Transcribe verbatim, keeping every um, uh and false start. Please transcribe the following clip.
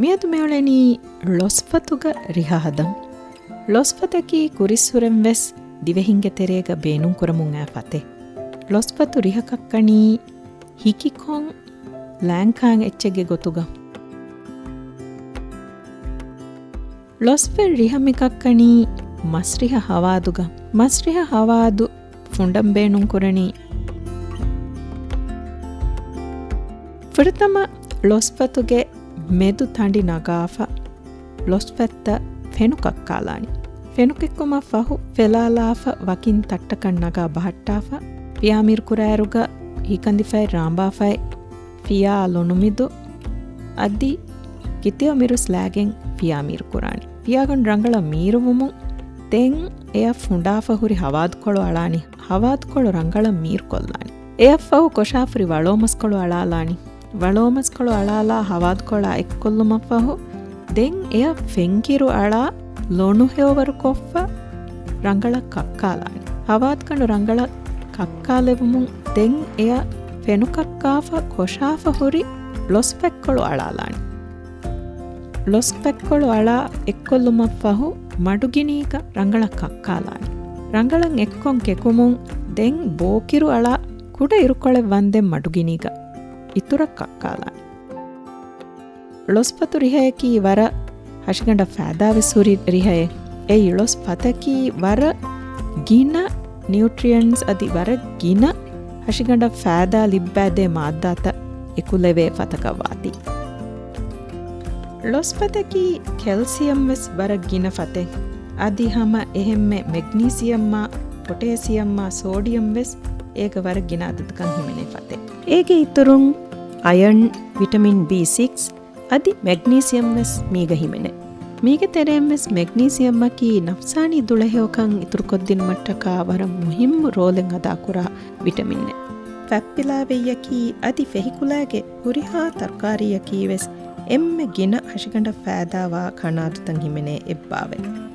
މިއަދު މިއުޅެނީ ޅޮސްފަތުގަ ރިހަ ހަދަން. ޅޮސްފަތަކީ ކުރިއްސުރެން ވެސް ދިވެހިންގެ ތެރޭގަ ބޭނުންކުރަމުން އައި ފަތެއް. ޅޮސްފަތު ރިހަކަށް ކަނީ ހިކިކޮން ލާންކާން އެއްޗެއްގެ ގޮތުގަ. ޅޮސްފަތް ރިހަ މިކަށް ކަނީ މަސްރިހަ ހަވާދުގަ. މަސްރިހަ ހަވާދު ފުނޑަން ބޭނުން ކުރަނީ. ފުރަތަމަ ޅޮސްފަތުގެ މެދު ތަނޑި ނަގާފަ، ޅޮސްފަތްތައް ފެނު ކައްކާލާނީ. ފެނު ކެއްކުމަށް ފަހު ފެލާލާފަ، ވަކިން ތައްޓަކަށް ނަގާ ބަހައްޓާފަ، ފިޔާމީރު ކުރާއިރުގަ ހިކަނދިފަތް ރާނބާފަތް ފިޔާ ލޮނުމިދު އަދި ކިތިއޮ މިރުސް ލާގެން ފިޔާމީރު ކުރާނެ. ފިޔާގަނޑު ރަނގަޅަށް މީރުވުމުން ދެން އެއަށް ފުނޑާފަ ހުރި ހަވާދުކޮޅު އަޅާނީ. ހަވާދުކޮޅު ރަނގަޅަށް މީރުކޮށްލާނީ. އެއަށްފަހު ކޮށާފަ ހުރި ވަޅޯމަސްކޮޅު އަޅާލާނީ. ވަޅޯމަސްކޮޅު އަޅާލާ ހަވާދުކޮޅާ އެއްކޮށްލުމަށްފަހު ދެން އެއަށް ފެންކިރު އަޅާ ލޮނު ހެޔޮވަރުކޮށްފަ ރަނގަޅަށް ކައްކާލާނީ. ހަވާދުކަނޑު ރަނގަޅަށް ކައްކާލެވުމުން ދެން އެއަށް ފެނުކައްކާފަ ކޮށާފަ ހުރި ޅޮސްފަތްކޮޅު އަޅާލާނީ. ޅޮސްފަތްކޮޅު އަޅާ އެއްކޮށްލުމަށްފަހު މަޑުގިނީގަ ރަނގަޅަށް ކައްކާލާނީ. ރަނގަޅަށް އެއްކޮށް ކެކުމުން ދެން ބޯކިރު އަޅާ ކުޑަ އިރުކޮޅެއް ވަންދެން މަޑުގިނީގަ އިތުރަށް ކައްކާލާނީ. ޅޮސްފަތު ރިހަޔަކީ ވަރަށް ހަށިގަނޑަށް ފައިދާވެސް ހުރި ރިހައެއް. އެއީ ޅޮސްފަތަކީ ވަރަށް ގިނަ ނިއުޓްރިއެންޓްސް އަދި ވަރަށް ގިނަ ހަށިގަނޑަށް ފައިދާ ލިއްބައިދޭ މާއްދާތައް އެކުލެވޭ ފަތަކަށް ވާތީ. ޅޮސްފަތަކީ ކެލްސިއަމް ވެސް ވަރަށް ގިނަ ފަތެއް. އަދި ހަމަ އެހެންމެ މެގްނީސިއަމްއާ، ޕޮޓޭސިއަމްއާ، ސޯޑިއަމް ވެސް އޭގަ ވަރަށް ގިނަ އަދަދަކަށް ހިމެނޭ ފަތެއް. އޭގެ އިތުރުން އަޔަން، ވިޓަމިން ބީ ސިކްސް އަދި މެގްނީސިއަމް ވެސް މީގަ ހިމެނޭ. މީގެ ތެރެއިން ވެސް މެގްނީސިއަމްއަކީ ނަފްސާނީ ދުޅަހެޔޮކަން އިތުރުކޮށްދިނުމަށްޓަކާ ވަރަށް މުހިއްމު ރޯލެއް އަދާކުރާ ވިޓަމިނެއް. ފަތްޕިލާވެއްޔަކީ އަދި ފެހިކުލާގެ ހުރިހާ ތަރުކާރީއަކީ ވެސް އެންމެ ގިނަ ހަށިގަނޑަށް ފައިދާވާ ކަނާދުތައް ހިމެނޭ އެއްބާވަތް.